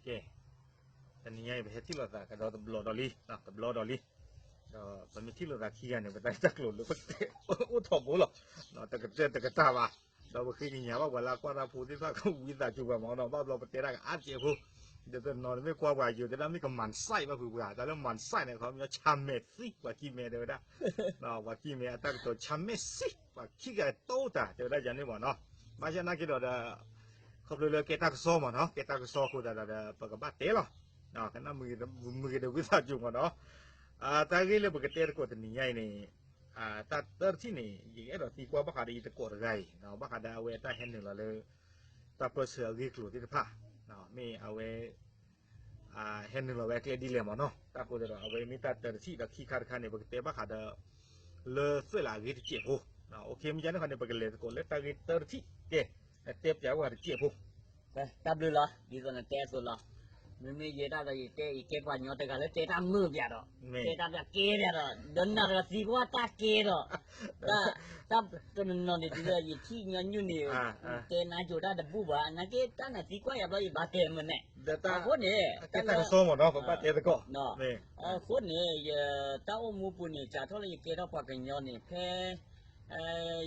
ကဲ, တနံၤညါအံၤ ပဟဲထံၣ်လိာ်သးကဒီးတဘျီဒီးလံ, တဘျီဒီးလံ, ဒီးပမ့ၢ်ထံၣ်လိာ်သးခံဂၤန့ၣ် ပတၢ်တၢ်ကျိၤလၢပတဲအိၣ်ထီဘိလီၤ, တကတၢၢ်တကတၢၢ်ဘၣ်, ဒီးပဃ့ကညးဘၣ်ပှၤလၢအကွၢ်တၢ်ဖိသ့ၣ်တဖၣ်ကဝံသးစူၤပှၤမးနီၤ, ဘၣ်ဘျီပတဲတၢ်ကအါတစဲးဖိ, ဒီးတနီၤတမ့ၢ်ကွၢ်ပှၤယိၤတဲဒၣ်မ့ၢ်ကမၤစဲးဘၣ်ဖုးပှၤ, တၢ်လၢမၤစဲးန့ၣ် ခီပညီဆၢမဲာ်သံ ပှၤခံမဲာ်တဲဝဲဒၣ် ပှၤခံမဲာ်အတၢ်ကတိၤဆၢမဲာ်သံ ပှၤခံဂၤတိၢ်တၢ် တဲဝဲဒၣ်ယၤန့ၣ်မးနီၤ, ဘၣ်ဆၣ်နာ်က့ဒီးဒီး ခီဖျိလၢကဲတၢ်ကစီၣ်မးနီၤ, ကဲတၢ်ကစီၣ်အဃိသတးဒီး ပကဘၣ်တဲလီၤ, ကနၣ်မုာ်ဂ့ၤဒီးဝံသးစူၤမးနီၤ, တၢ်ဂ့ၢ်လၢပကတဲသကိးတနံၤညါအံၤန့ၣ် တၢ်တၢတထံၣ်န့ၣ် ယအဲၣ်ဒိးသံကွၢ်ဘၣ်ဃးဒီးယသကိးတဂၤအံၤ ဘၣ်ဃးဒီးအဝဲတၢ်ဟဲနုာ်လီၤလၢ တၢ်ပၢၢ်ဆၢအဂ့ၢ်အကျိၤသ့ၣ်တဖၣ်, မ့ၢ်အဝဲ ဟဲနုာ်လီၤဝဲအကျဲဒ်လဲၣ်မးနီၤ, တၢ်ဃိသတးဒီး အဝဲမ့ၢ်တၢ်တၢတထံၣ်ဒီးခံခါတခါန့ၣ် ပကတဲဘၣ်ဃးဒီး လၢသွဲၣ်လးအဂ့ၢ်တစဲးဖိ, မ့ၢ်ယါန့ၣ်ခီန့ၣ် ပကလဲၤသကိးလၢတၢ်ဂ့ၢ်တၢတထံၣ်, ကဲ, တဲပျးဝဲတစဲးဖိ တၢ်ဘျုးလီၤ, ဒ်သိးနတဲအသိးလီၤ, မ့မ့ၢ်ယဲဒၣ်ဒီးယတဲ ယကဲပှၤကညီတဂၤလၢတဲတၢ်မုာ်ပျးဒီး, တဲတၢ်ပျးကဲပျးဒီး ဒီးနၢ်တဂၤသံကွၢ်တၢ်ကဲဒီး, တၢ် တၢ်တနီၤနီၤန့ၣ် ဒ်သိးယထံၣ်ညီနုၢ်န့ၣ် တဲနါကိၤတၢ်တဘူၣ်ဘၣ်, နာ်က့တၢ်နသံကွၢ်ယၤဘျီယဘၣ်တဲမ့ၢ်န့ၣ်, အဃိန့ၣ် တၢ်ကစီၣ်မးနီၤ ပဘၣ်တဲသကိး, အဃိန့ၣ် ယတၢ်အိၣ်မူပူၤန့ၣ် စးထီၣ်လၢယကဲထီၣ်ပှၤကညီန့ၣ် ဖဲ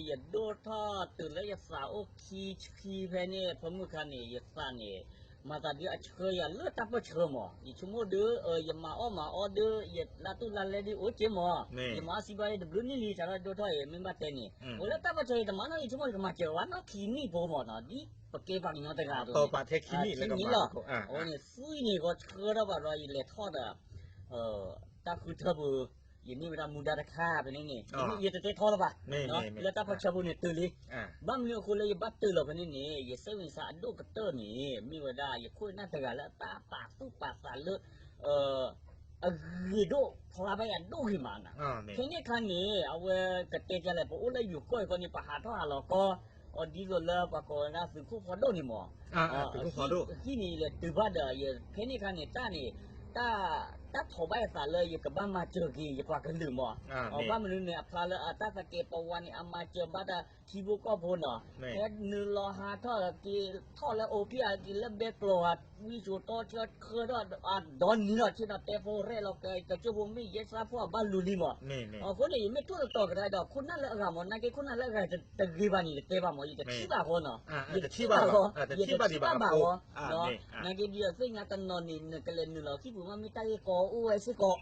ယဒိၣ်ထီၣ်တုၤလၢယသးအိၣ်ခံဆံဖဲန့ၣ် ဖဲမုၢ်ခါန့ၣ် ယသးန့ၣ် မၤသးဒ်အဆှၢယၤလၢတၢ်ပၢၢ်ဆၢမး, ယဆိကမိၣ်ဒုး ယမၤအီၣ်မၤအီဒုး ယလၢတူၢ်လၢလဲဒုးအိၣ်က့မး, ယမၤအီၣ်စံးဘၣ်ယတဘျုးနံၣ်လံ စးထီၣ်ဒိၣ်ထီၣ်အံၤ မ့ၢ်ဘၣ်တဲန့ၣ် အိၣ်လၢတၢ်ပၢၢ်ဆၢယတမၤနီၣ် ယဆိကမိၣ်ယကမၤစၢၤဝဲနီၢ်ခံနံၣ်ဖိမးနီၤ, ဒ်ပကဲပှၤကညီတဂၤအသိးန့ၣ် ခံနံၣ်လံန့ၣ်, အဝဲန့ၣ် သွံၣ်န့ၣ် ဂီၤဆှၢထီၣ်ဘၣ်ဒီး ယလဲၤထီၣ်ဒီး တၢ်ဃုထၢပူၤ ယန့ၢ်ဝဲဒၣ်မူဒါတခါဖဲန့ၣ်န့ၣ်, ယတတဲထီလၢၤဘၣ်, လၢတၢ်ပၢၢ်ဆၢဖိန့ၣ်တုၤလံ, ဘၣ်မနုၤအဃိလၢယဘၣ်တုၤလီၤဖဲန့ၣ်န့ၣ် ယစိတ်ဝင်စားအဒိၣ်ကတၢၢ်န့ၣ် မ့ၢ်ဝဲဒၣ် ယခိၣ်နၢ်တဂၤလၢအတၢ်ပာ်သူၣ်ပာ်သးလၢ အဂ့ၤဒိၣ်ဖျါဘၣ်ယၤဒိၣ်ဂ့ၤမးနီၤ, ဖဲန့ၣ်အခါန့ၣ် အဝဲကတဲကလဲၣ် ပအိၣ်လၢယိၤကီၢ်အံၤဃီန့ၣ် ပဟးထီၣ်ဟးလီၤကီ အီၤဒ်သိးလၢပှၤကိးဝဲဒၣ်သုးခိၣ်ဖီဒိၣ်န့ၣ်မး, ဟံၣ်န့ၣ် ယလဲၤတုၤဘၣ်ဒီး ဖဲန့ၣ်အခါန့ၣ် တၢ်န့ၣ် တၢ် တၢ်ထီၣ်ဘၣ်ယသးလၢယကဘၣ်မၤစၢၤက့ၤယပှၤကလုာ်မး, ဘၣ်မနုၤန့ၣ် အဖျါလၢအတၢ်သကဲးပဝးန့ၣ် အမၤစၢၤဘၣ်တၢ်ထံဖိကီၢ်ဖိနီၤ, ဖဲနုာ်လီၤဟးထီၣ်က့ၤထီၣ်လၢအိၣ်ဖံးအက့ၤလၢဘဲကျိၤ ဝံစိာ်တီဆၢထၢၣ်ဒီး အဒီနံၤလီၤ ဆ့ၣ်နီၤတဲဖိရဲၣ်လီၤကဲ တစိၢ်ဖိမ့ၢ်ယဲၢ်စၢ်ဖှီၣ်အဘၣ်လူၤလံမး, အဃိန့ၣ် ယမ့ၢ်ထိၣ်သတြီၤကဒါဒီး ခိၣ်နၢ်လၢအဂၤမး နာ်က့ခိၣ်နၢ်လၢအဂၤတဂ့ၤဘၣ်န့ၣ် ယတဲဘၣ်မး ယတထံၣ်ဘၣ်ဃီနီၤ, ယတထံၣ်ဘၣ်ဃီ, ယတထံၣ်ဘၣ်ဘၣ်ဃီ, နာ်က့ဒ်သိးသ့ၣ်ညါတနီၤန့ၣ် နကလဲၤနုာ်လီၤဟံၣ်ပူၤမး မ့ၢ်တၢ်ဂ့ၢ်ကီအိၣ်ဝဲစ့ၢ်ကီး,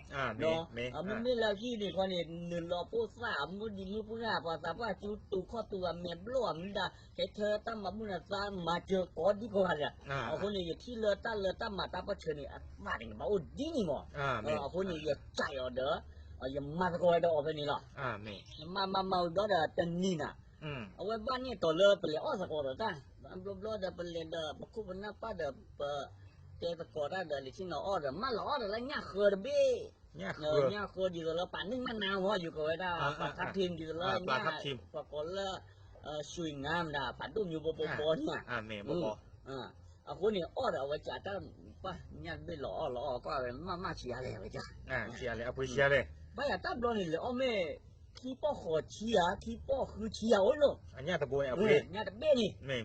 မ့မ့ၢ်လၢဟံၣ်န့ၣ်ခီန့ၣ် နုာ်လီၤပိၢ်သၣ် မုၢ်ဒံမုၢ်ပှၢ် ပှၤသးပှၢ်ကၠူတူာ်ခီၣ်တူာ်အမဲာ်ဘျီၣ်အမံၤဒၣ် ဟဲထၢတၢ်မၤဘူၣ်နၤသးမၤစၢၤကိးဒံကိးဂၤဒဲး, အဃိန့ၣ် ယထံၣ်လၢတၢ်လၢတၢ်မၤတၢ်ပၢၢ်ဆၢန့ၣ် အသးန့ၣ် ကဘၣ်အိၣ်ဒ်န့ၣ်မး, အဃိန့ၣ် ယကးအီၤဒီး ယမၤသကိးဝဲဒီးအီၤဖဲန့ၣ်လီၤ, ယမၤမၤမၤဝံၤဘျီဒီးတနံၤနၤ, အဝဲဘၣ်န့ၣ်တီၤလၢပလဲၤအီၣ်သကိးဒီးတၢ်, ဘျီဘျီဒီးပလဲၤဒီး ပခိၣ်ပနၢ်ပၢ်ဒီး ပတဲသကိးတၢ်ဒီး လၢဆ့ၣ်နီၤအီၣ်ဒီး မၢလီၤအီၣ်ဒီးလၢညၣ်ဃၢတဘ့ၣ် ညၣ်ဃၢဒ်သိးလၢပှၤန့ၢ်မးနၤဝဲ ယကိးဝဲဒၣ် ပှၤထးထံးဒ်သိးလၢညၣ် ပှၤကိးလၢ ရွှေငါးမတၤ ဖးဒိၣ်မျိုးဘီဘီဘီန့ၣ်, အဃိန့ၣ် အီၣ်ဒီးအဝဲကးတၢ်ပှၤညၣ်တဘ့ၣ်လီၤအီၣ်လီၤအီၣ်ကွၢ်ဝဲ မၢ်မၢ်ဆံးအါလဲၣ်ဝဲကါ, ဘၣ်ယၤတၢ်ဘျီန့ၣ် လဲၤအီၣ်မ့ၢ် ခံပီၢ်ဃိးဆံဧါ ခံပီၢ်ဃုဆံဧါအိၣ်လီၤ, ညၣ်တဘ့ၣ်န့ၣ် ပှၤသးသီၣ်ထီၣ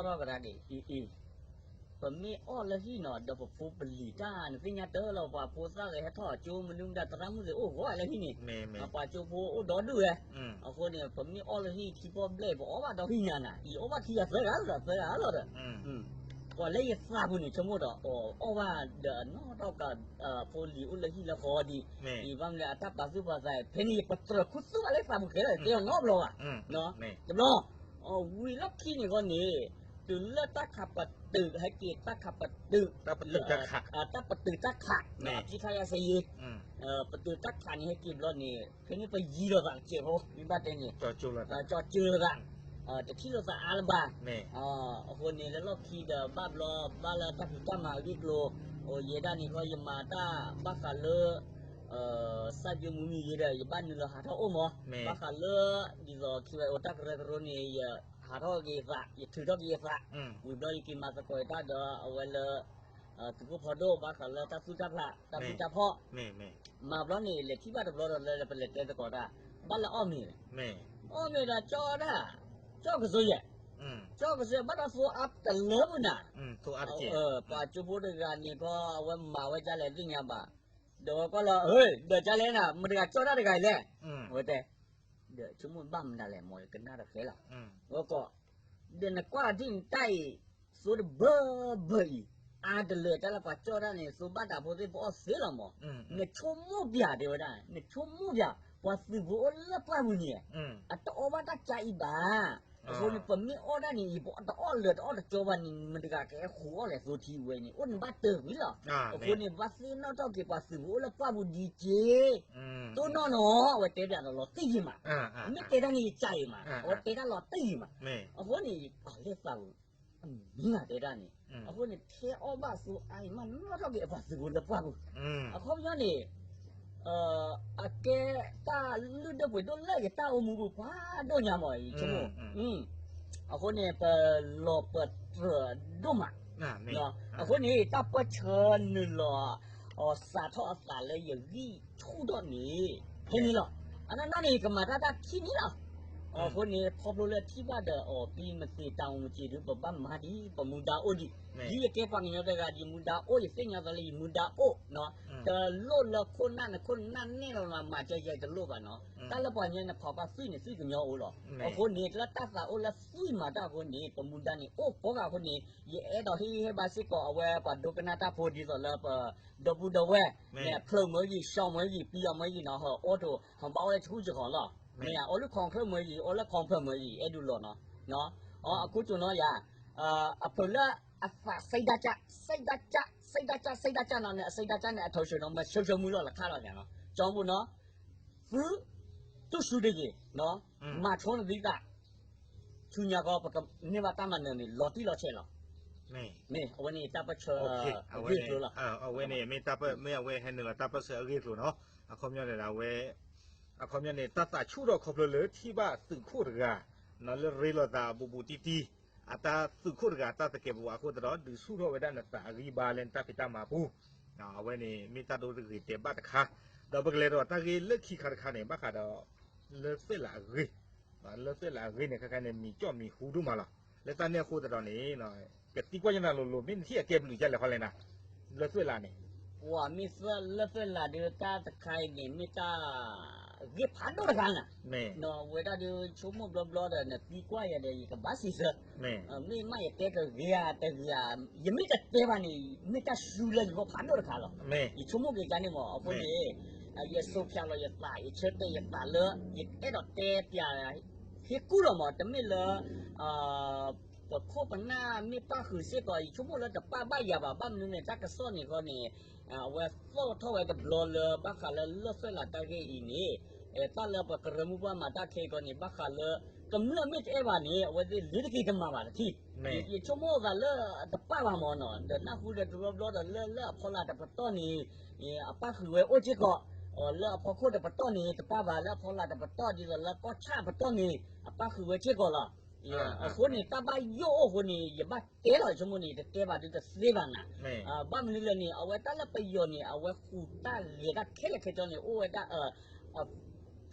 ်ကဒါက့ၤ အံၤ ပမ့ၢ်အီၣ်လၢဟံၣ်နီၤ ဒီးပဖိပလံၤတၢ် နသ့ၣ်ညါတၢ်လီၤ ပှၤဖိသၣ်ဂဲၤဟဲထီၣ်အကၠိမနုၤမတၤ သရၣ်မုၣ်သ့ၣ်အိၣ်ဂီၢ်လၢဟံၣ်န့ၣ်, ပှၤကၠိဖိအိၣ်ဒီဒူၣ်ဝဲ, အဃိန့ၣ် ပမ့ၢ်အီၣ်လၢဟံၣ်ခံပီၢ်ဘျဲၣ် ပအီၣ်ဘၣ်ဒီဟံၣ်ညါနၤ ယအီၣ်ဘၣ်ခံဂၤသၢဂၤလီၤ သၢဂၤလီၤဒီး ပှၤလၢယသးပူၤန့ၣ် ဆိကမိၣ်ဒီး အီၣ်ဘၣ်ဒီးနီၢ်ထီၣ်ကး ဖိလံၤအိၣ်လၢဟံၣ်လၢဃီဒံး, ယဘၣ်မနုၤအတၢ်ပာ်သူၣ်ပာ်သး ဖဲန့ၣ်ယပတြၢၤခူသူၣ်ဘၣ်လၢသးပူၤခဲလၢာ် တဲအီၤနီတဘျီဘၣ်, တဘျီ, ဝံၤလီၢ်ခံန့ၣ်ဃီန့ၣ် တုၤလၢတၢ်ခးပတုာ် ဟဲက့ၤတၢ်ခးပတုာ် တၢ်ပတုာ်တၢ်ခး တၢ်ပတုာ်တၢ်ခး အခံခါယၤစဲယ့ ပတုာ်တၢ်ခးန့ၣ် ဟဲက့ၤဘျီန့ၣ် ဖဲန့ၣ်ပယံၤလိာ်သးတစဲးဖိ မ့ၢ်ဘၣ်တဲန့ၣ် ကၠီကၠိလိာ်သး တထံၣ်လိာ်သးအါလၢၤဘၣ်, အဃိန့ၣ် လၢလီၢ်ခံဒီး ဘၣ်ဘျီ ဘၣ်လၢတၢ်ဖံးတၢ်မၤအဂ့ၢ်ကျိၤ, အိၣ်ယဲဒၣ်န့ၣ်ဃီ ယမၤတၢ်ဘၣ်ဃးလၢ စၢ်ယိမူမံၤယဲဒီး ယဘၣ်နုာ်လီၤဟးထီၣ်အိၣ်မး, ဘၣ်ဃးလၢ ဒ်သိးခံဝဲ အိၣ်တၢ်ကရၢကရိန့ၣ် ယဟးထီၣ်က့ၤယသး ယထုးထီၣ်က့ၤယသး, ဝံၤဘျီယက့ၤမၤသကိးတၢ်ဒီး အဝဲလၢ သုးခိၣ်ဖီဒိၣ် ဘၣ်ဃးလၢတၢ်သူၣ်တၢ်ဖျး တၢ်ဘံၣ်တၢ်ဖီၣ်, မၤဘျီန့ၣ် လဲၤထံၣ်ဘၣ်တဘျီဒီး လၢပလဲၤတဲသကိးတၢ်, ဘၣ်လၢအီၣ်မ့ၤ, အီၣ်မ့ၤဒီးကၠီဒၣ်, ကၠီကစိယဲၢ် ကၠီၣ်ကစၢၢ်ဘၣ်တၢ်သိအါတလၢပူၤနၤ, ပှၤကၠိဖိတဂၤန့ၣ်ကီ အဝဲမၤဝဲဒ်လဲၣ်သ့ၣ်ညါဘၣ်, ဒီးဝဲကွၢ်လီၤ, ဒီးဒ်လဲၣ်နၤ မတၤတဂၤကၠီၣ်တၢ်တဂၤအံၤလဲၣ်, ဝဲတဲ, ဒီးဆိကမိၣ်ဘၣ်မနုၤလဲၣ် မ်ယကနၣ်တၢ်ဃဲလီၤ, ဝဲကိး, ဒီးနကွၢ်ထံၣ်နတၢ်အံၤ, သိတဘၢဘၢအံၤ, အါတလၢာ်တၢ်လၢပှၤကၠီၣ်တၢ်န့ၣ် သိဘၣ်တၢ်ဖိသ့ၣ်ပအီၣ်သ့လီၤမး, နဆိကမိၣ်ပၠးတဲဝဲဒၣ်, နဆိကမိၣ်ပၠး, ပှၤသုးဖိအိၣ်လၢပှၢ်ပူၤန့ၣ်, အတအီၣ်ဘၣ်တၢ်ကါအံၤဘၣ်, အဃိန့ၣ် ပမ့ၢ်အီၣ်တၢ်န့ၣ် ယပတအီၣ်လၢာ်တအီၣ်တကၠီဘၣ်န့ၣ် မတၤတဂၤကဟဲဃုာ်အီၣ်လဲၣ် သိထံဝဲန့ၣ် အိၣ်နဘၣ်တၢၢ်ကွံာ်လီၤ, အဃိန့ၣ် ဘၣ်သ့ၣ်နီၣ်ထီၣ်က့ၤပှၤသုးဖိအိၣ်လၢပှၢ်ပူၤဒ်က့ၤ တိၢ်နီၣ်နီၤ အဝဲတဲဒၣ်လီၤတံၢ်ယံၤမး, မ့ၢ်တဲတၢ်န့ၣ်ယကၢ်အံၤမး အဝဲတဲဒၣ်လီၤတံၢ်ယံၤမး, အဃိန့ၣ် ယပာ်လၢသးပူၤ, မ့ၢ်တဲဒၣ်န့ၣ်, အဃိန့ၣ် ထဲအီၣ်ဘၣ်သိအါအံၤမး နီၣ်ထီၣ်က့ၤအပှၤသုးဖိလၢပှၢ်ပူၤ, အခီပညီန့ၣ် အကဲတၢ်လုၢ်ဒိၣ်ပှ့ၤဒိၣ်လၢယတၢ်အိၣ်မူပူၤပှၤဒိၣ်ညါမး ယဆိကမိၣ်, အဃိန့ၣ် ပလီၤပတြၢၤဒိၣ်မး, အဃိန့ၣ် တၢ်ပၢၢ်ဆၢနုာ်လီၤ စးထီၣ်အသးလၢယဂံၢ်ဆူၣ်ထီၣ်န့ၣ် ဖဲန့ၣ်လီၤ, အနီၢ်နီၢ်န့ၣ် ကမၤတၢ်တၢ်ခံန့ၣ်လီၤ, အဃိန့ၣ် ခီဖျိလၢထံၣ်ဘၣ်ဒီးအီၤ ပံမသ့းတၢ်အိၣ်မူက့ၤဒုး ပဘၣ်မၤဒံး ပမူဒါအိၣ်ဒံး, ဒ်ယကဲပှၤကညီတဂၤ ယမူဒါအိၣ် ယသ့ၣ်ညါသးလၢယမူဒါအိၣ်နီၤ, တလိၣ်လၢခိၣ်နၢ်နခိၣ်နၢ်နဲၣ်လီၤ မၤကဲယဲတလိၣ်ဘၣ်နီၤ, တၢ်လၢပှၤကညီန့ၣ် ဖီၣ်ဘၣ်သွံၣ်န့ၣ် သွံၣ်ကညီအိၣ်လီၤ, အဃိန့ၣ် လၢတၢ်သးအိၣ်လၢသွံၣ်မၤတၢ်အဃိန့ၣ် ပမူဒါန့ၣ် အိၣ်ကိးဂၤအဃိန့ၣ် ယအဲၣ်ဒိးဟ့ၣ်ဂံၢ်ဟ့ၣ်ဘါစ့ၢ်ကီး အဝဲပှၤဒိကနၣ်တၢ်ဖိဒ်သိးလၢပ ဒီပုၢ်ဒီဝဲၢ် မ့ၢ်ဖျိးမၢယံၤ ရှီမၢယံၤ ပံအီမၢယံၤနီၤ ဟီၣ်အိၣ်ထီၣ် ဟီၣ်ဘၣ်အိၣ်လၢဆူၣ်စ့ၢ်ကီးလီၤ, မ့ၢ်ယၤ အိၣ်လၢ ခီဖျိးမၢယံၤ အိၣ်လၢ ခီဖျိးမၢယံၤ အဲၣ်ဒိးလီၤနီၤ, အခိၣ်ကၠိနီၤယၤ, အဖျိးလၢအသးစံဒၣ်ကၢ် စံဒၣ်ကၢ် စံဒၣ်ကၢ် စံဒၣ်ကၢ်နီၤန့ၣ် အစံဒၣ်ကၢ်န့ၣ် အထီၣ်ဆၢနီၤ မ့ၢ်ဆၢဆၢမုၢ်လီၤလၢခါလီၤယၤနီၤ ကၠီဘိနီၤ, သု တူၢ်ဆူတယံၤ မၤဆိနသံသး ဆူညါခီ ပကန့ၢ်ဘၣ်တၢ်မၤနၢၤန့ၣ် လီၤတံၢ်လီၤဆဲးလီၤ, မ့ၢ်အဝဲန့ၣ်တၢ်ပၢၢ်ဆၢအဂ့ၢ်အကျိၤလီၤ, အဝဲန့ၣ် မ့ၢ်တၢ်ပၢၢ် မ့ၢ်အဝဲဟဲနုာ်လီၤတၢ်ပၢၢ်ဆၢအဂ့ၢ်အကျိၤနီၤ, အခီပညီန့ၣ်ဒီး အခီပညီန့ၣ် တၢ်သးဆူၣ်ထီၣ်ခီဖျိလၢထံၣ်ဘၣ်သုးခိၣ်တဂၤ လၢရ့လိာ်သးဘူးဘူးတံၢ်တံၢ်, အတၢ်သုးခိၣ်တဂၤ တၢ်သကဲးပဝးအဃိသတးဒီး ဒုးဆူၣ်ထီၣ်ဝဲဒၣ်နသးအဂံၢ်ဘါလၢနတၢ်ဖံးတၢ်မၤပူၤ, အဝဲန့ၣ် မ့ၢ်တၢ်ဒိတဂ့ၤတဲဘၣ်တခါ, ဒီးပကလဲၤဒီးတၢ်ဂ့ၢ်လၢခံခါတခါန့ၣ် ဘၣ်ဃးဒီး လၢသွဲၣ်လးအဂ့ၢ်, လၢသွဲၣ်လးအဂ့ၢ်န့ၣ် ခဲခါန့ၣ် မံၤကၠီၣ်မံၤဟူဒိၣ်မးလီၤ, လၢတၢ်န့ၣ်အဃိသတးဒီးန့ၣ် ကသံကွၢ်ယနၤလိၤလိၤ မ့ၢ်နထံၣ်အကဲဘျုးဒ်လဲၣ်ခီလဲၣ်နၤ, လၢသွဲၣ်လးန့ၣ် ပှၤမ့ၢ်သၢလၢသွဲၣ်လးဒီး တၢ်တခါအံၤန့ၣ် မ့ၢ်တၢ်ဂ့ၢ်ဖးဒိၣ်တခါနၤ, ဝဲဒၣ်ဒီးဆိကမိၣ်ဘျီဘျီဒီး နသံကွၢ်ယၤဒီး ယကဘၣ်စံးဆၢ, မ့ၢ်မးယတဲတဂ့ၤဧါ တဂ့ၤဧါ, ယမ့ၢ်တတဲဘၣ်န့ၣ် မ့ၢ်တၢ်စူၤလၢယဂီၢ်ဖးဒိၣ်တခါလီၤ, ယဆိကမိၣ်က့ၤကါန့ၣ်မး အဃိန့ၣ် ယစိာ်ဖျါလီၤယသး ယဆၢတဲာ်ယသးလၢ ယအဲၣ်ဒိးတဲပျး ဟ့ၣ်ကူၣ်လီၤမး တမ့ၢ်လၢ ပခိၣ်ပနၢ်မ့ၢ်ပၣ်ဃုာ်စ့ၢ်ကီး ယဆိကမိၣ်လၢတပၣ်ဘၣ်ယၤဘၣ် ဘၣ်မနုၤန့ၣ် တၢ်ကစီၣ်န့ၣ်ဃီန့ၣ် အဝဲသီၣ်ထီၣ်ဝဲတဘျီလၢဘၣ်ဃးလၢလၢၢ်သွဲၣ်လးတၢ်ဂ့ၢ်အံၤန့ၣ် တၢ်လၢပကရၢမိၢ်ပှၢ်မၤတၢ်ခဲအံၤခီန့ၣ် ဘၣ်ဃးလၢ ကမျၢၢ်မ့ၢ်တအဲၣ်ဘၣ်န့ၣ် အဝဲသ့ၣ်လ့ၤတက့ၤတမၤဘၣ်တထံၣ်, ယဆိကမိၣ်သးလၢတပၣ်ဘၣ်မးနီၤ ဒီးနၢ်ဟူဒီးတဘျီဘျီဒီးလၢလၢအဖီလာ်တပတီၢ်န့ၣ် အပၣ်ဃုာ်ဝဲအိၣ်စ့ၢ်ကီး, လၢအဖီခိၣ်တပတီၢ်န့ၣ် တပၣ်ဘၣ် လၢအဖီလာ်တပတီၢ်ဒ်သိးလၢကီၢ်ဆၣ်အပတီၢ်န့ၣ် အပၣ်ဃုာ်ဝဲစ့ၢ်ကီးလီၤ. အဃိန့ၣ် တၢ်ဘၣ်ယိၣ်အိၣ်အဃိန့ၣ် ယဘၣ်တဲလီၤ ယဆိကမိၣ်န့ၣ် တတဲဘၣ်ဒုးတသ့ဘၣ်နၤ. ဘၣ်မနုၤလဲၣ်န့ၣ် အဝဲတၢ်လၢပယီၤန့ၣ် အဝဲဃုာ်တၢ်ဂဲၤတၢ်ခဲလၢာ်ခဲဆ့န့ၣ် အိၣ်ဝဲဒၣ်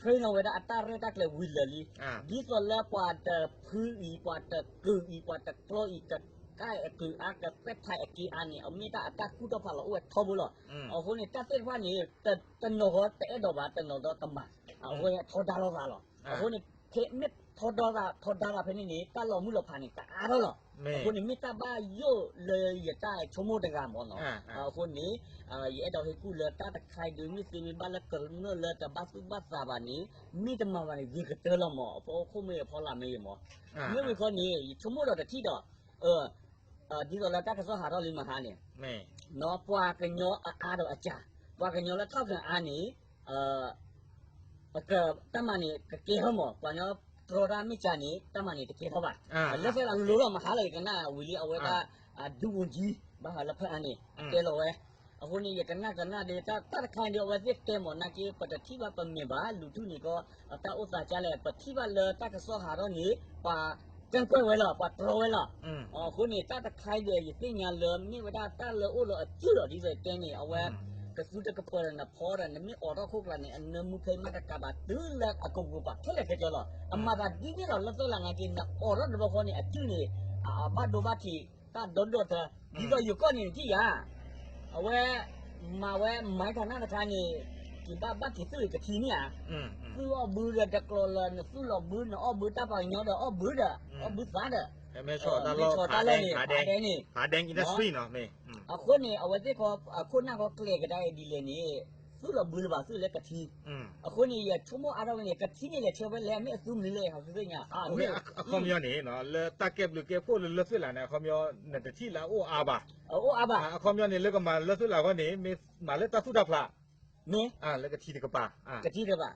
train လီၤဝဲဒၣ်အတၢ်ရဲၣ်တၢ်ကျဲၤဝံၤလၢာ်လံ. ဒ်သိးလၢပှၤတဖုအံၤ ပှၤတကုာ်အံၤ ပှၤတကျီအံၤ ကကဲအကုာ်အါ ကပဲၢ်ဖးအက့အါန့ၣ် အမ့ၢ်တၢ်အတၢ်ကူၣ်ထီၣ်ဖးလီၤအိၣ်ဝဲထီဘိလီၤ. အဃိန့ၣ် တၢ်သ့ၣ်တဖၣ်န့ၣ် တနီၤဃီတအဲၣ်ဒိးဘၣ် တနီၤဒီးကမၤ အဝဲထီဒါလိာ်သးလီၤ. အဃိန့ၣ် ဖဲမ့ၢ်ထီဒါသး ထီဒါသးဖဲန့ၣ်န့ၣ် တၢ်လီၤမုၢ်လီၤဖးန့ၣ် ကအါထီၣ်လီၤ. အဃိန့ၣ် မ့ၢ်တၢ်ဘၣ်ယိၣ်လၢယတၢ်ဆိကမိၣ်တဂၤမ့ၢ်နီၤ. အဃိန့ၣ် ယအဲၣ်ဒိးဟ့ၣ်ကူၣ်လၢတၢ်တခါအံၤဒုး မ့ၢ်သ့မ့ၢ်ဘၣ်လၢကမျၢၢ်လၢတဘၣ်သူၣ်ဘၣ်သးဘၣ်န့ၣ် မ့ၢ်တမၤဘၣ်န့ၣ် ဂ့ၤကတၢၢ်လီၤမ့ၢ် အဖီခိၣ်မ့ၢ်ဂ့ၤ အဖီလာ်မ့ၢ်ဂ့ၤမ့ၢ်. မ့ၢ်ဝံၤခီန့ၣ် ယဆိကမိၣ်ဒီးတထံၣ်ဒီး ဒ်သိးလၢတၢ်ကစီၣ်ဟးထီၣ်လံမဟါန့ၣ် ပှၤကညီအအါဒီးအစှၤ, ပှၤကညီလၢထီၣ်ကၢၤအါန့ၣ် တၢ်မၤန့ၣ် ကကဲထီၣ်မး, ပှၤကညီတြီတၢ်မ့ၢ်စှၤန့ၣ် တၢ်မၤန့ၣ်တကဲထီၣ်ဘၣ်. လၢဖဲလၢလိၤလီၤမဟါလီၤ ယကနၣ်ဝံၤလံ အဝဲဒၣ် ဒုးဝူၤကၠံ ဘၣ်ဃးလၢဖၢအါန့ၣ် အတဲလီၤဝဲ. အဃိန့ၣ် ယကနၣ်ကနၣ်ဒီး တၢ်တခါန့ၣ် အဝဲသ့ၣ်တဲမး နာ်က့ ပတထံၣ်ဘၣ်ပမ့ၢ်ဘၣ် လူၤထူၣ်န့ၣ်ကီ အတၢ်အိၣ်သးကလဲၣ် ပထံၣ်ဘၣ်လၢတၢ်ကစီၣ်ဟးထီၣ်န့ၣ် ပှၤကန့်ကွက်ဝဲလီၤ ပှၤတြီဝဲလီၤ. အဃိန့ၣ် တၢ်တခါဒီး ယသ့ၣ်ညါလၢ မ့ၢ်ဝဲဒၣ်တၢ်လၢအိၣ်လၢအစုၣ်လီၤ ဒ်သိးတဲန့ၣ် အဝဲ ကသူတကပၤဒီးနဖီဒီး နမ့ၢ်အိးထီၣ်ခိၣ်ကျါန့ၣ် အနၢမူဖဲမးတကးဘၣ် တုၤလၢအကပိာ်ကပၤခဲလၢာ်ခဲဆ့လီၤ. အမၤသးဒ်န့ၣ်လီၤ လၢသုးလၢ်နာ်က့ နအိးထီၣ်တဘျီဃီန့ၣ် အစုန့ၣ် အဘၣ်ဒိဘၣ်ထံး တၢ်ဒီဒိၣ်ထၢ ဒ်သိးယိၤကီၢ်န့ၣ်နထံၣ်ဧါ အဝဲ မၤဝဲ မၤတၢ်နးတခါန့ၣ် က့ၤဘၣ်ဘၣ်က့ၤသုးကထံန့ၣ်ဧါ သုးအီၣ်ဘုဒီးတကျိၤလၢ နသုးလီၤဘု နအီၣ်ဘုတၢ်ပှၤကညီဒီးအီၣ်ဘုဒီး အီၣ်ဘုသးဒီး မ့ၢ်ဆီၣ်တၢ်လီၢ် မ့ၢ်ဆီၣ်တၢ်လီၢ်န့ၣ် ဖးဒဲန့ၣ် ဖးဒဲန့ၣ် industry နီၤ မ့ၢ် အဃိန့ၣ် အဝဲသ့ၣ်ခိၣ်နၢ်ခီကျဲၤကဒါအံၤဒ်လဲၣ်န့ၣ် သုးလီၤဘုလၢၤဘၣ်သုးလၢကထံ အဃိန့ၣ် ယဆိကမိၣ်အါထီၣ်ဝဲန့ၣ် ကထံန့ၣ်လဲၤဆှၢဝဲလဲၣ် မ့ၢ်အသုးမနုၤလဲၣ် ဟီသ့ၣ်ညါ အခီပညီန့ၣ် လၢတၢ်ကဲဘျုးကဲဖှိၣ်လၢလၢသုးလၢ်န့ၣ် အခီပညီ နတထံၣ်လၢအအိၣ်အါဘၣ် အခီပညီန့ၣ် လၢကမၤလၢသုးလၢ်အဂီၢ်န့ၣ် မ့ၢ်မၤလၢတၢ်သူၣ်တၢ်ဖျး မ့ၢ် လၢကထံတကပၤ ကထံတကပၤ ဒ်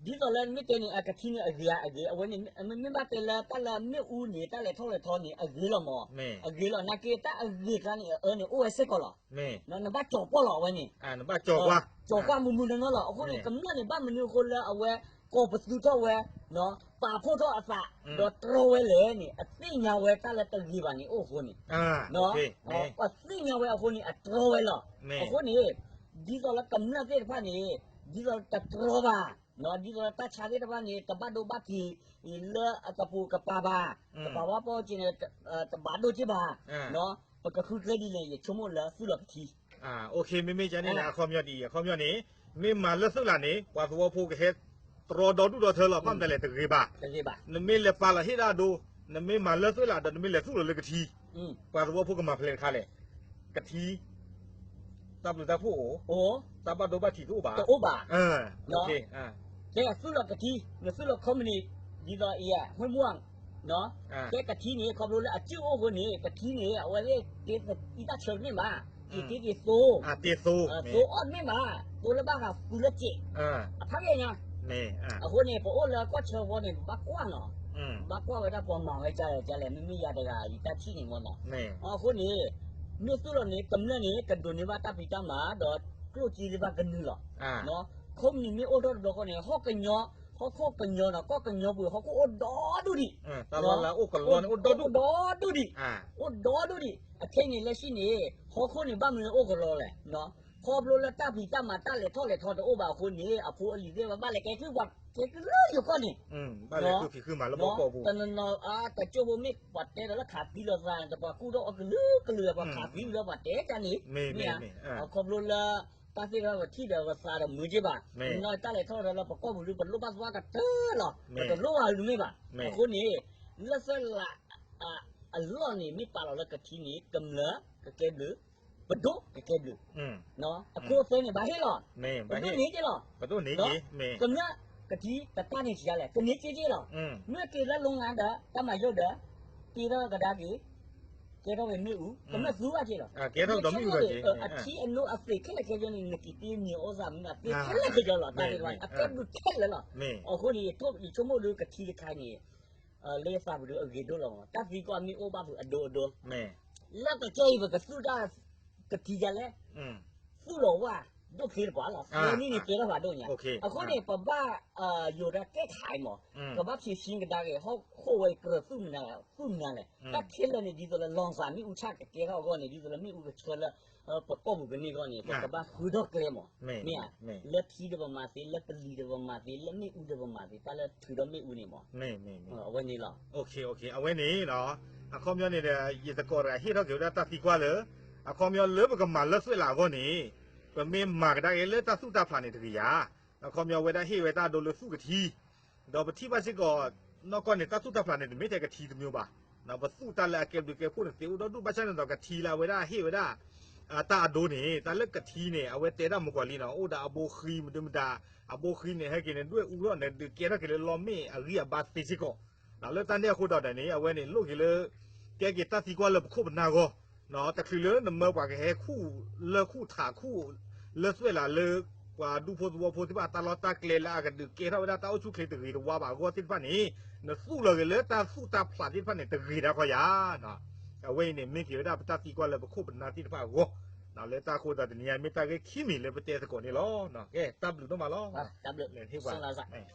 သိးလၢမ့ၢ်တဲန့ၣ် အကထံန့ၣ်အဂ့ၤဧါ အဂ့ၤ အဝဲန့ၣ် မ့မ့ၢ်ဘၣ်တဲလၢတၢ်လၢမ့ၣ်အူန့ၣ် တၢ်လဲၤထီၣ်လဲၤထီန့ၣ် အဂ့ၤလီၤမး အဂ့ၤလီၤ နာ်က့တၢ်အဂ့ၤကျါန့ၣ် အအၢန့ၣ် အိၣ်ဝဲစ့ၢ်ကီးလီၤ နဘၣ်ကၠီၤပီၣ်လီၤအဝဲန့ၣ် ကၠီၤပီၣ်မုာ်မုာ်နီၢ်နီၢ်လီၤ အဃိန့ၣ် ကမျၢၢ်န့ၣ် ဘၣ်မနုၤအဃိလၢအဝဲ ကိးပသူထီၣ်ဝဲ ပာ်ဖှိၣ်ထီၣ်အသး ဒီးတြီဝဲလဲၣ်န့ၣ် အသ့ၣ်ညါဝဲတၢ်လၢတဂ့ၤဘၣ်န့ၣ်အိၣ်အဃိန့ၣ် အသ့ၣ်ညါဝဲအဃိန့ၣ် အတြီဝဲလီၤ အဃိန့ၣ် ဒ်သိးလၢကမျၢၢ်သ့ၣ်တဖၣ်န့ၣ် ဒ်သိးတတြီဘၣ် ဒ်သိးလၢတၢ်ဆါသ့ၣ်တဖၣ်န့ၣ် တဘၣ်ဒိဘၣ်ထံး လၢအကပိာ်ကပၤဘၣ် ကပာ်ဝါပီက့ၤန့ၣ် တဘၣ်ဒိၣ်က့ၤဘၣ် ပကဃုကျဲဒ်လဲၣ် ယဆိကမိၣ်လၢသုးလီၢ်ကထံ မ့မ့ၢ်ကန့ၣ် အခီပညီဒ်အံၤ အခီပညီန့ၣ် မ့ၢ်မၤလၢသုးလၢ်န့ၣ် ပှၤသဝီဖိကဟဲတြီဒီဒူၣ်ဒီထၢလီၤ ဘၣ်မတၤလဲၣ်တဂ့ၤဘၣ် နမ့ၢ်လဲၤပာ်လီၤဟ့ၣ်ဒၣ်ဒိ နမ့ၢ်မၤလၢသုးလၢ်ဒီး နမ့ၢ်လဲၤသူၣ်လီၤလၢကထံ ပှၤသဝီဖိကမၤဖဲလဲၣ်တခါလဲၣ် ကထံ တၢ်ဘျုးတၢ်ဖှိၣ်အိၣ် တၢ်ဘၣ်ဒိဘၣ်ထံးတအိၣ်ဘၣ် တအိၣ်ဘၣ် ကဲသုးလီၢ်ကထံ နသုးလီၢ်ခီပနံၣ် ဒ်သိးအံၤ ဟဲမူ ကဲကထံန့ၣ် ခီဖျိလၢအစုၣ်အိၣ်အဃိန့ၣ် ကထံန့ၣ် အဝဲသ့ၣ်တ့သံတၢ်ဆၢတမ့ၢ်ဘၣ် က့ၤတ့က့ၤသိ သိအီၣ်တမ့ၢ်ဘၣ် သိလၢဘၣ်ဃးသူလၢစဲး အဖးက့ၢ်ညါ အဃိန့ၣ် ပအိၣ်လၢကီၢ်ဆၢဝီန့ၣ် ပဘၣ်ကွၢ်နီၤ ပဘၣ်ကွၢ်ဝဲဒၣ်ပှၤမၤဝဲကလဲၣ်ကလဲၣ် မ့မ့ၢ်ယၤတဂၤ ယတၢ်ထံၣ်န့ၣ်မ့ၢ်နီၤ အဃိန့ၣ် မ့ၢ်သူၣ်လီၤန့ၣ် ကမျၢၢ်န့ၣ် ကဒိးန့ၢ်ဘၣ်တၢ်ဖံးတၢ်မၤ ဒီးကျိၣ်စ့သ့ၣ်တဖၣ်ကနုာ်လီၤ ခီပနံၣ်မ့ၢ်အိၣ်ထီၣ်တဘျီဃီန့ၣ် ဟီၣ်ကညီ ဟီၣ်ခိၣ်ကညီဒီး ကီၢ်ကညီပူၤ ဟီၣ်ခိၣ်အိၣ်ဒီဒူၣ်ဒံး အိၣ်ဒီဒူၣ်ဒံး အခဲအံၤန့ၣ် လၢခံန့ၣ် ဟီၣ်ခိၣ်န့ၣ် ဘၣ်မနုၤအိၣ်ကလီလီၤလဲၣ် ခီဖျိလၢတၢ်ဖံးတၢ်မၤ တၢ်လဲၤထီၣ်လဲၤထီတအိၣ်ဘၣ်အဃိန့ၣ် အဖိအလံၤသ့ၣ်တဖၣ် ဘၣ်လဲၤကဲကုၢ်ပှၤကဲကုၢ်လၢယိၤကီၢ်န့ၣ် တနီၤနီၤ အါ တကၠိဖိမ့ၢ်ပှၤတဲဒီးလၢခးသံလီၤသး ပှၤကူၣ်ထီၣ်အီၤကလုာ်ကလုာ် ပှၤခးသံလီၤပှၤတဲကန့ၣ် မ့ၢ်ဧါ အခီဖျိလၢ တၢ်သ့ၣ်တဖၣ်ပထံၣ်ဒီးပသးဒီးမုာ်က့ဘၣ် နီၢ်တၢ်လဲၤထီၣ်လဲၤထီလၢပကီၢ်ပူၤဒု ပလိၣ်ဘၣ်သွါကတၢၢ်လီၤ ပတလိၣ်ဘၣ်ဒုမ့ၢ်ဘၣ် အဃိန့ၣ် လၢသုးလၢ် အလီၢ်န့ၣ် မ့ၢ်ပာ်လီၤလၢကထံန့ၣ် ကမျၢၢ်ကကဲဘျုး ပဒိၣ်ကကဲဘျုး အခိၣ်အသၢန့ၣ် ဘၣ်ဟ့ၣ်လီၤ ပဒိၣ်န့ၢ်က့လီၤ ကမျၢၢ်ကထံတကးန့ၣ်ကလဲၣ် ကန့ၢ်က့က့လီၤ မ့ၢ်က့ၤလၢလိၤလးဒီး တၢ်မၤယိၣ်ဒီး က့ၤထီၣ်ကဒါက့ၤ ကဲထီၣ်ဝဲမ့ၣ်အူ ကမျၢၢ်သူဘၣ်က့လီၤ အထံအနိအသ့ၣ်ခဲလၢာ်ခဲဆ့န့ၣ် နက့ၤတ့န့ၢ်အိၣ်သးမနုၤ အသ့ၣ်ခဲလၢာ်ခဲဆ့လီၤ တၢ်သ့ၣ်တဖၣ်န့ၣ် အကဲဘျုးခဲလၢာ်လီၤ အဃိန့ၣ် ယဆိကမိၣ်ဒုးကထံတခါန့ၣ် လၢယသးပူၤဒုးအဂ့ၤဒိၣ်လီၤမး တၢ်သံကွၢ်မ့ၢ်အိၣ်ဘၣ်ပူၤအဒိအဒိ လၢကကဲအံၤပကသူၣ်တၢ် ကထံယၤလဲၣ် သူၣ်လီၤဝၣ် ဒိၣ်ချ့တပှၤလီၤ သၢနံၣ်န့ၣ်ကဲထီၣ်ဖးဒိၣ်ညါ အဃိန့ၣ် ပဘၣ်ယိၤတၢ်ကဲခးအံၤမး ကဘၣ်ဖံးဆံကဒါက့ၤ ဟီၣ်ခိၣ်ဝဲကြၢးသူၣ်မနုၤလဲၣ် သူၣ်မနုၤလဲၣ် တၢ်ခဲလၢာ်န့ၣ် ဒ်သိးလၢ လီၤစၢ် မ့ၣ်အူဆၣ်ကကဲထီၣ်အဂီၢ်န့ၣ် ဒ်သိးလၢမ့ၣ်အူကဆှၢလၢ ပကီၢ်ပူၤကန့ၢ်အဂီၢ်န့ၣ် ပကဘၣ်ဃုထီၣ်ကျဲမး မ့ၢ်ဧါ လၢထံဒီးပမၤသ့ လၢပလံၤဒီးပမၤသ့ လၢမ့ၣ်အူဒီးပမၤသ့ တၢ်လၢထုးဒီးမ့ၣ်အူန့ၣ်မး အဝဲန့ၣ်လီၤ အဝဲန့ၣ်လီၤ အခီပညီန့ၣ်ဒီး ယသကိးတဂၤဟ့ၣ်ထီၣ်က့ၤဝဲဒၣ်တၢ်သံကွၢ်လၢ အခီပညီလၢပကမၤလၢသွဲၣ်လးအဂီၢ်န့ၣ် ပမ့ၢ်မၤကဒါက့ၤလၢတၢ်သူၣ်တၢ်ဖျးန့ၣ်တဂ့ၤဧါ အခီပညီဝဲဒၣ်ဟ့ၣ်ဝဲတၢ်ဒိလၢသူၣ်ကထံ ဒီးပထံၣ်ဘၣ်စ့ၢ်ကီး နီၢ်ကီၢ်န့ၣ် တၢ်သူၣ်တၢ်ဖျးန့ၣ် တမ့ၢ်ထဲကထံတမျိုးဘၣ် ပသူၣ်တၢ်လၢအကဲဘျုးကဲဖှိၣ်န့ၣ် သ့အိၣ်ဒီဒူၣ် ဘၣ်ဆၣ်န့ၣ်ဒီးကထံလၢအဝဲဒၣ်ဟ့ၣ်ဝဲဒၣ် တၢ်အဒိန့ၣ် တၢ်လၢကထံန့ၣ် အဝဲတဲဒၣ်မုၢ်ကွၢ်လံနီၤ အိၣ်ဒီးအဘိဃံမဒုမတၤ အဘိဃံန့ၣ် ဟဲက့ၤန့ၣ် ဒွဲၣ်အူထီၣ်န့ၣ် ဒုးကဲထီၣ်က့ၤလၢလီမ့ၣ်အဂံၢ်အဘါသ့စ့ၢ်ကီး လၢတၢ်န့ၣ်အဃိဒီးန့ၣ် အဝဲန့ၣ် လိၣ်က့ၤလၢ ကဲက့ၤတၢ်သံကွၢ်လၢပခိၣ်ပနၢ်အဂီၢ် တချုးလၢနမၢပှၤကဟဲခူၣ်လၢခူၣ်ထးခူၣ် လၢသွဲၣ်လးလၢ ပှၤဒူဖိသဝီဖိသ့ၣ်တဖၣ်အတၢ်လီၢ်တၢ်ကျဲလၢအကဒုးကဲထီၣ်ဝဲဒၣ်တၢ်အိၣ်ဆူၣ်ချ့တဂ့ၤတဝါဘၣ်အဂီၢ်သ့ၣ်တဖၣ်န့ၣ် နသူၣ်လီၤက့ၤလၢတၢ်သူၣ်တၢ်ဖျးသ့ၣ်တဖၣ်န့ၣ် တဂ့ၤဒၣ်ခီယၤ အဝဲအံၤန့ၣ် မ့ၢ်က့ၤဝဲဒၣ်ပတၢ်သံကွၢ်လၢပခိၣ်ပနၢ်သ့ၣ်တဖၣ်အဂီၢ် လၢတၢ်ဃိသးတနံၤညါ မ့ၢ်တၢ်ဂ့ၢ်ခံမံၤလၢပတဲသကိးန့ၣ်လီၤ. ကဲ တၢ်ဘျုးဒိၣ်မးလီၤ. တၢ်ဘျုး ဟ့ၣ်ပှၤ ဆိၣ်ဂ့ၤ